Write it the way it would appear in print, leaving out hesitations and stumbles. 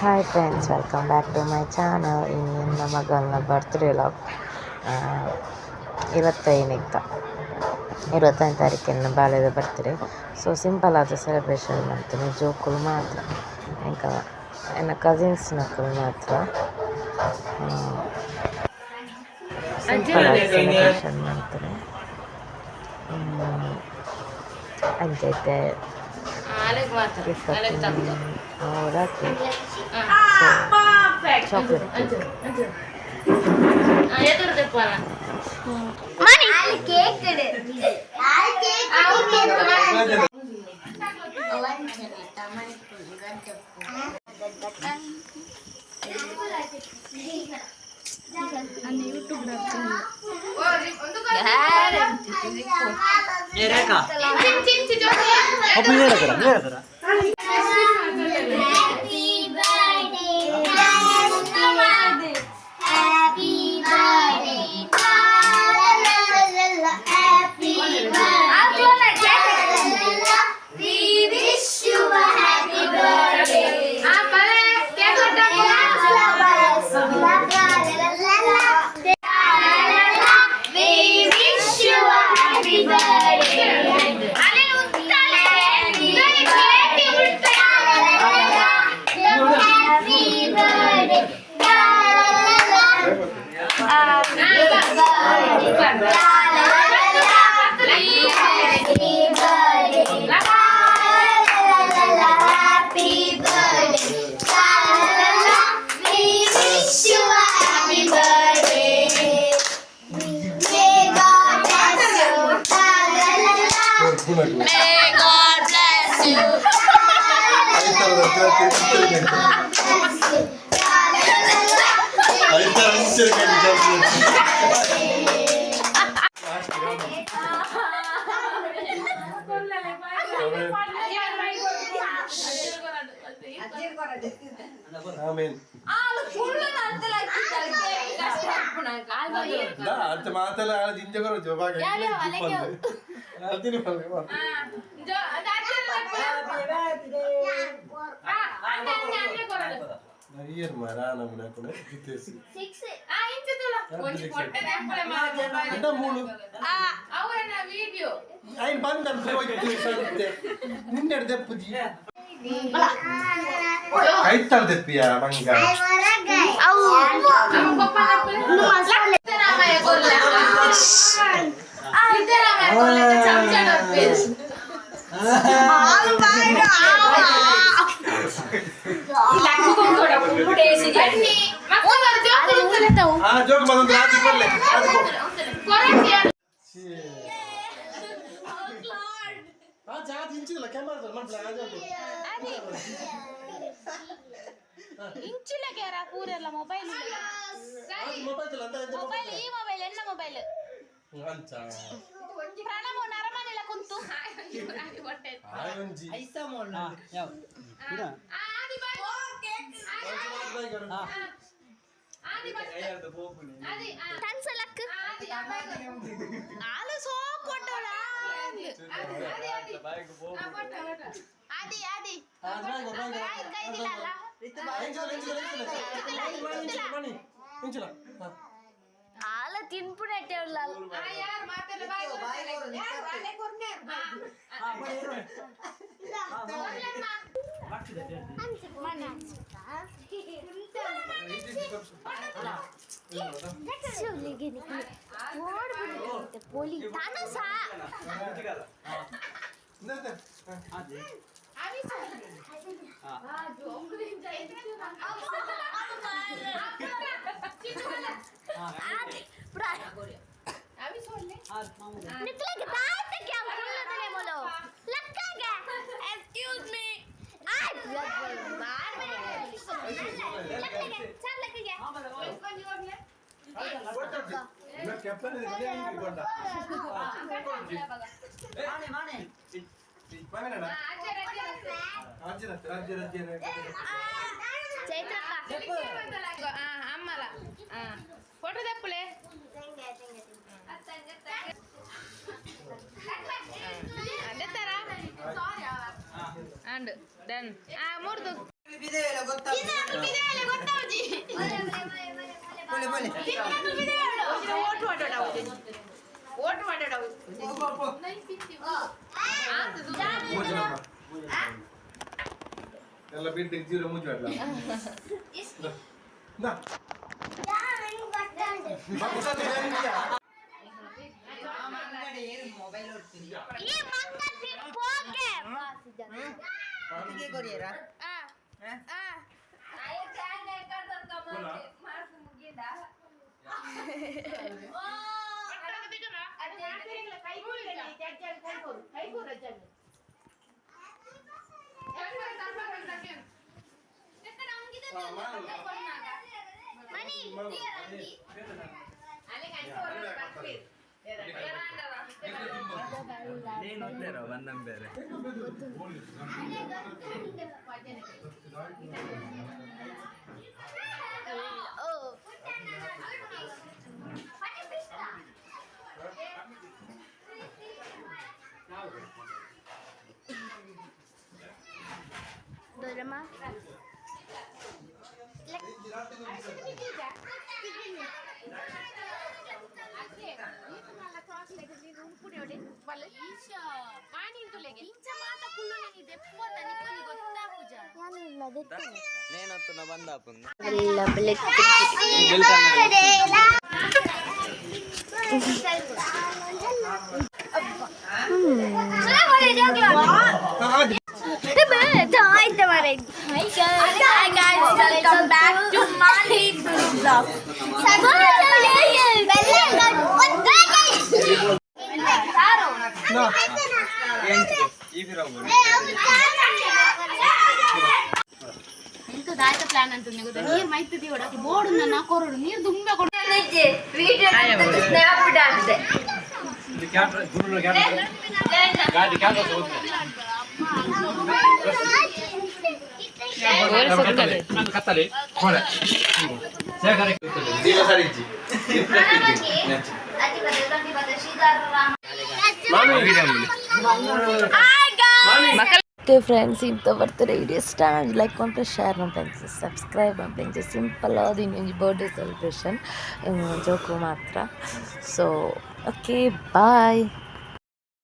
Hi friends, welcome back to my channel. ಇನ್ನು ಮಗನ birthday vlog. 25ನೆಕ್ತ 25 ತಾರೀಕಿನ ಬಾಲೆದ ಬರ್ತ್ಡೇ. ಸೊ ಸಿಂಪಲ್ ಆದ ಸೆಲೆಬ್ರೇಷನ್ ಮಾಡ್ತೇನೆ. ಜೋಕುಲು ಮಾತ್ರ, ಎಂಕ ಎನ್ನ ಕಸಿನ್ಸ್ನಕುಲು ಮಾತ್ರ. ಸಿಂಪಲ್ ಆದ ಸೆಲೆಬ್ರೇಷನ್ ಮಾಡ್ತೇನೆ. ಅಂಚೈತೆ ಕೇಕ್ ಕಟ್ಟಿಂಗ್ ಅವರಾಕಿ, ಸೊ chocolate cake. Cake. Happy birthday, happy birthday, happy birthday. We wish you a happy birthday. We wish you a happy birthday. Happy birthday. Happy birthday. Happy birthday. Happy birthday. We wish you a happy birthday. May God bless you. May God bless you. God bless you. ಅಂಚ ಮಾತೆಲ್ಲ ಜಿಂಜ ಕೊರೊಚ್ಚು ಬಾಗ ಅಲ್ತಿನಿ. ನರಿಯರ್ ಮರ ನಮೂನೆ ಹಾಕೊಂಡು ಜಿತೇಸಿ ಎಂತ ಮೂಳು ಐನ್ ಬಂದ ಸರುತ್ತೆ ನಿನ್ನೆ ದೆಪ್ಪುಜಿ ಕೈತಲ್ ದೆಪ್ಪಿಯ ಮಂಗ. ಆ ಜೋಕ್ ಬಂದ ರಾತ್ರಿ ಕೊಡ್ಲೆ. ಆ ಜಾತಿ ಇಂಚಿಲ್ಲ ಕ್ಯಾಮರಾ ಮನ್ಪಲೆ ಆ ಜೋಕು. ಇಂಚಿಲ್ಲ ಕೇರ ಪೂರೆಲ್ಲ ಮೊಬೈಲ್. ಮೊಬೈಲ್ ಅಂತ. ಮೊಬೈಲ್, ಈ ಮೊಬೈಲ್ ಎನ್ನ ಮೊಬೈಲ್. ಅಂಚ. ಪ್ರಣವ ನರಮನೆಲ್ಲ ಕುಂತು. ಆಯೊಂಜಿ. ತನ್ಸಲಕ್ ಆಲು ಸೋಕ್ ಕೊಟ್ಟವಳ. ಆದಿ ಆದಿ ಕೈದಿಲ್ಲ. ಇಂಚಿಲ್ಲ. ಆಲ ತಿನ್ಪುನಟ್ಟೆ. ಪೊಲಿ ತನಸಾ. ನಿಕ್ಲೆಗ್ ದಾಯ್ತಕ್ಕೆ ಅವು ಕುಲ್ಲದನೆ ಮೊಲು ಲಕ್ಕಾಗ. ಎಕ್ಸ್ಕ್ಯೂಸ್ ಮೀ, ಆಯ್ ಲಕ್ಕಗೆ ಚಾಲ್ ಲಕ್ಕಗೆ. ಚೈತ್ರಕ್ಕ. ಅಮ್ಮಲ ಫೋಟೋ ತೆಪ್ಪುಲೆ. ಅದೇ ತರ. ಅಂಡ್ ಡನ್. ಆ ಮೂರ್ದು. ಎಲ್ಲ ಬಿಟ್ಟು ಜೀರೋ ಮುಚ್ಚು ಅಲ್ಲ. ನಾ. ಈ ಮಂಗ ತಿಪ್ಪೋಕೆ. ಆ ಆ. ಮಣಿ. ಓ ದೊರಮ್ಮ. Hi guys, welcome back to Mali Vlog. ಎಂತ ದಾಯತ ಪ್ಲಾನ್ ಅಂತ ಗೊತ್ತಾ? ನೀರ್ ಮೈತದಿ ಒಡಕ್ಕೆ ಬೋರ್ಡ್ ನನ್ನ ಕೊರಡು ನೀರ್ ತುಂಬಾ ಕೊಡು. ಓಕೆ ಫ್ರೆಂಡ್ಸ್, ಇಂಥ ಬರ್ತಾರೆ ವಿಡಿಯೋ ಇಷ್ಟ ಲೈಕ್ ಮಲ್ಪಲೆ, ಶೇರ್ ಮಲ್ಪಲೆ, ಸಬ್ಸ್ಕ್ರೈಬ್ ಮಲ್ಪಲೆ. ಸಿಂಪಲ್ ಆದ ಇನ್ನೊಂದು ಬರ್ಡೇ ಸೆಲೆಬ್ರೇಷನ್, ಜೋಕು ಮಾತ್ರ. So okay, bye.